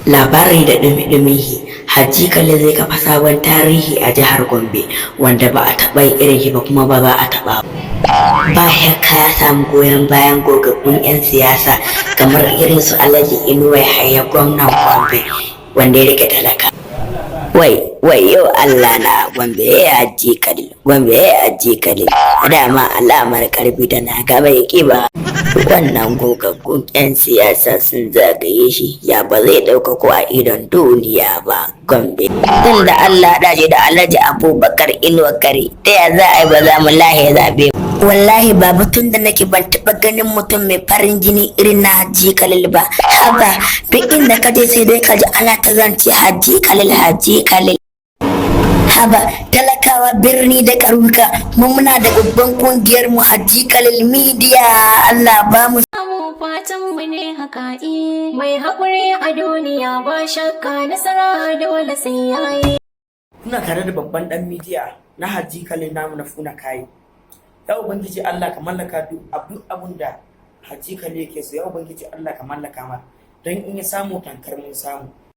Labari da ɗumi-ɗumin shi, Hajji Khalil zai kafa sabon tarihi a jihar Gombe wanda ba a taɓa yin irin shi ba, kuma ba za a taɓa ba. Ba shakka ya samu goyon bayan gogaggun 'yan siyasa kamar irin su Alhaji Inuwa Yahaya, gwamnan Gombe wanda ya rike talaka. Wai, wai yo Allah na, Gombe ya Hajji Khalil, Gombe ya Hajji Khalil, dama alamar karfi tana gaba ya ƙiba. Wannan gogaggun 'yan siyasa sun zagaye shi, ya ba zai ɗaukako a idon duniya ba, Gombe? Tun da Allah dace da Alhaji Abubakar Inuwa Kari, ta ya za a yi ba za mu lahe zaɓe? Wallahi babu, tun da nake ban taɓa ganin mutum mai farin jini irin na Hajji Khalil ba. Haba, duk inda ka je sai dai ka ji ana ta zance Hajji Khalil, Hajji Khalil. Haba, talakawa birni da ƙauyuka, mu muna da babban kungiyar mu, Hajji Khalil Media. Allah ba mu Mu fatan mu ne haka, mai haƙuri a duniya ba shakka nasara dole sai yayi. Kuna tare da babban dan media na Hajji Khalil namu na Funa Kayi. Ya Ubangiji Allah, ka mallaka duk abun da Hajji Khalil yake so. Ya Ubangiji Allah, ka mallaka mar, don in ya samu, tankar mun samu.